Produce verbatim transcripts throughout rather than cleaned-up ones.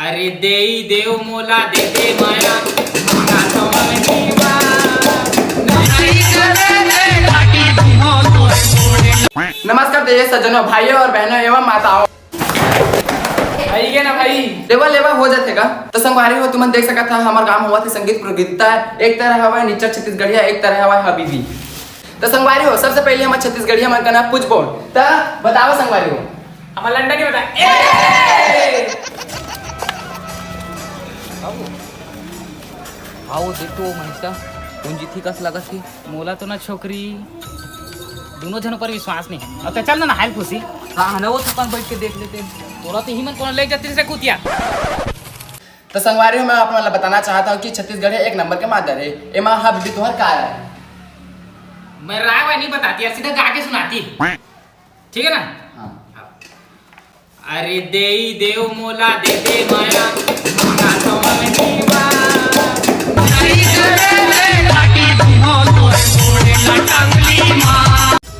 अरे देई देव मोला दे दे माया, मांगा तो मंगनी बा। नहीं करे रे लाठी धुआं तो छोड़े। नमस्कार दे सज्जनों, भाइयों और बहनों एवं माताओं। भाई के ना भाई। लेवा लेवा हो जाथे का। तो संगवारी हो, तुमन देख सकत हा, हमर गांव होवत हे संगीत प्रतियोगिता। एक तरह हवय निच्चट छत्तीसगढ़िया, एक तरह हवय हबीबी। तो संगवारी हो, सबसे पहले हमर छत्तीसगढ़िया मन का ना पूछबो। त बतावा संगवारी हो। हमर लंडा नहीं बता। ए! आओ, आओ, देख तो वो मनीषा, कौन जीती कस लगत हे? मोला तो ना छोकरी, दोनों झन ऊपर विश्वास नहीं है। अब तो चल ना, नहायल खुशी। हाँ, ना वो थकान बैठ के देख लेते हैं। तोरा तो ही मन कौन ले जाते से कुतिया। तो संगवारी हो, मैं आप मन ला बताना चाहत हूँ कि छत्तीसगढ़िया एक नंबर के मादर हे। एमा हबीबी तुहर का राय? मैं राय वाय नहीं बताती यार, सीधा गा के सुनाती। ठीक है ना? हाँ। अरे देई देव मोला दे दे माया, मांगा तो मंगनी बा। नहीं करे रे लाठी धुआं तो छोड़े ला टंगली माँ।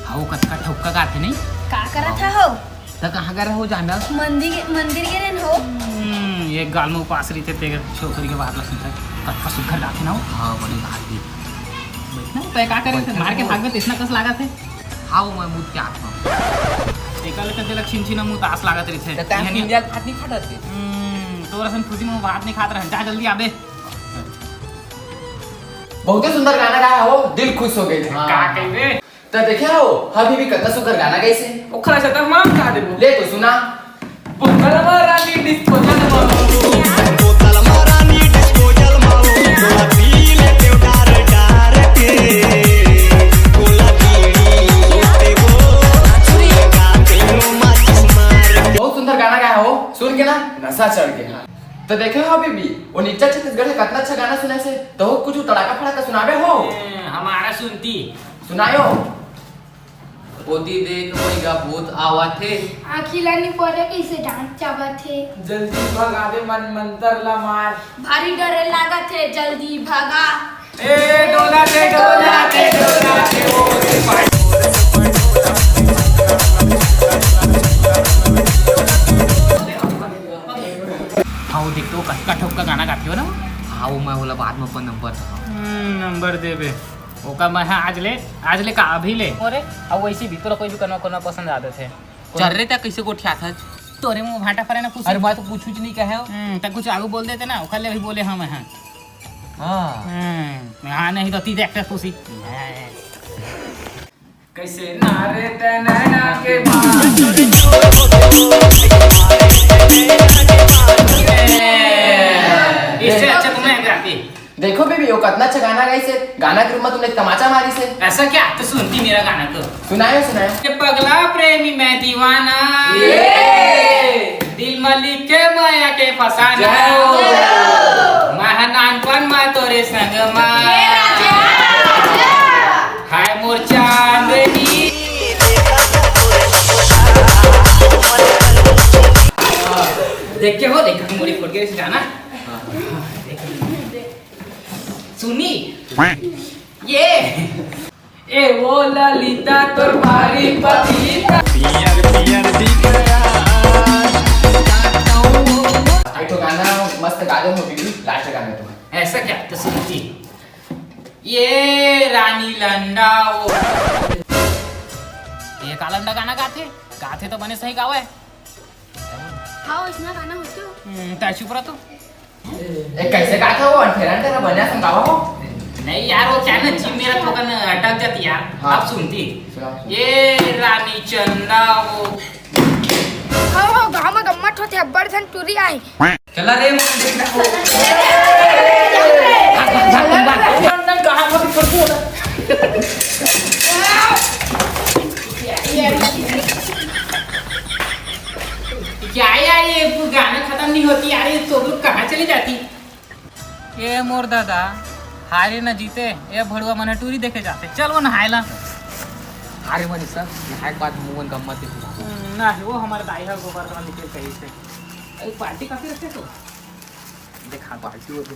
हाउ कतका ठौका गाथे नहीं? का करत हा हो? त कहाँ गे रहे हो जाना? मंदिर, मंदिर गे रहेन हो। हम्म, एक गाल में उपास रहिथे ते छोकरी के बात ला सुनथे। कतका सुग्घर गाथे ना हो। हाँ, बड़ी बात भी। बैठ ना, तय का करे? बैठ मार के ना। भागबे त इतना कस लागत हे। हाँ, वो मैं मुद के आत हूँ। एकर ले त तेला छिन छिन मुद आस लागत रहिथे। त तैं यहनी पिंजल भात नहीं खात रहिथे। हम्म, तोर असन खुशी में भात नहीं खात रहे। जा जल्दी आबे। बहुते सुंदर गाना गाया हो, दिल खुश हो गई। हाँ। का कहिबे? त देखे हो, हबीबी कतना सुंदर गाना गाइस हे। ओखर से त हम गा देबो। ले तो सुना। बोतल मा रानी disposal मा। बोतल मा रानी disposal मा। तोला पी लेते हो डार डार के। तोला बीड़ी होते वो। लगा दे लो माचिस मार के। बहुत सुंदर गाना गाया हो, सुन के ना नशा चढ़ गया। त देखे हो हबीबी, वो निच्चट छत्तीसगढ़िया कतना अच्छा गाना सुनाइस हे, त कुछ तड़ाका फड़ाका सुनाबे हो। ए, हमारा सुनती। सुनायो। ओती देख मइगा भूत आवत हे। आँखी ला निपोरे कइसे डांट चाबत हे। जल्दी भगावे मन मंतर ला मार। भारी डरे लागत हे, जल्दी भगा। ए डोला दे, डोला दे, डोला दे, ओ सिपाही। हाँ, वो देख तो कतका ठोक का गाना गाथे हो ना। हाँ, वो मैं बोला बाद में अपन नंबर था। हम्म, नंबर देबे। ओकर मैं हाँ आज ले, आज ले का अभी ले। अरे, अब वैसे भी तोरा कोई भी कनवा कनवा पसंद आ जाथे। चल रे, तैं कइसे गोठियाथस? तोरे मुंह भाटा फरे ना कुछ। अरे, मैं तो कुछ कुछ नहीं कहे हूँ। हम्म, त कुछ आगू बोल देते ना, ओकर ले भी बोले हम हाँ। हाँ। हम्म, हाँ नहीं तो ती देखते खुशी। कइसे नारे तैं नैना के बान। इससे अच्छा तुम्हें गाती। देखो बीबी, वो कतना अच्छा गाना गाइस हे। गाना के रूप में तुमने तमाचा मारिस हे। ऐसा क्या? तो सुनती मेरा गाना तो। सुनायो, सुनायो। ये पगला प्रेमी मैं दीवाना। ये। दिल में लिखे माया के फसाना। जय हो। मैं नानपन में तोरे संग में। ये राजा, राजा। हाय मोर चांदनी। देख के हो, देख के मोरी फुट के गाना। सुनी ये। ए वो ललिता तोर बारी पपीता। पियर पियर दिख रहा। एक तो गाना मस्त गा दे हो बीबी, लास्ट गाना तुम्हें। ऐसा क्या? तो सुनती। ये रानी लंडा वो। ये का लंडा गाना गाथे? गाथे तो बने सही गावे। हाँ, इसना गाना होते हो। हम्म, तैं चुप रह तो। ए, कैसे गाता हो? अंठेरा अंठेरा बनिया संगावा हो? नहीं यार, वो क्या ना, जीभ मेरा थोड़ा ना अटक जाती यार। हाँ। अब सुनती। सुनाओ, सुनाओ। ये रानी चंदा वो। हाँ, हाँ, गाँव में गम्मत होते, अब्बड़ झन टूरी आई। चला रे, मन देखना हो। कहाँ पर पड़ती हो? क्या यार, ये गाना खत्म नहीं होती यार, ये तो लोग कहाँ चली जाती? ए मोर दादा, हारे न जीते, ए भड़ुआ मन ह टूरी देखे जाते। चल वो नहाए ला। हारे मनीषा, नहाए के बाद मुंह मन गम्मत दिखी। हम्म, नहीं, वो हमारे दाई ह गोबर का निकल कहीं से। अरे पार्टी काफी रखे तो। देखा पार्टी वो तो।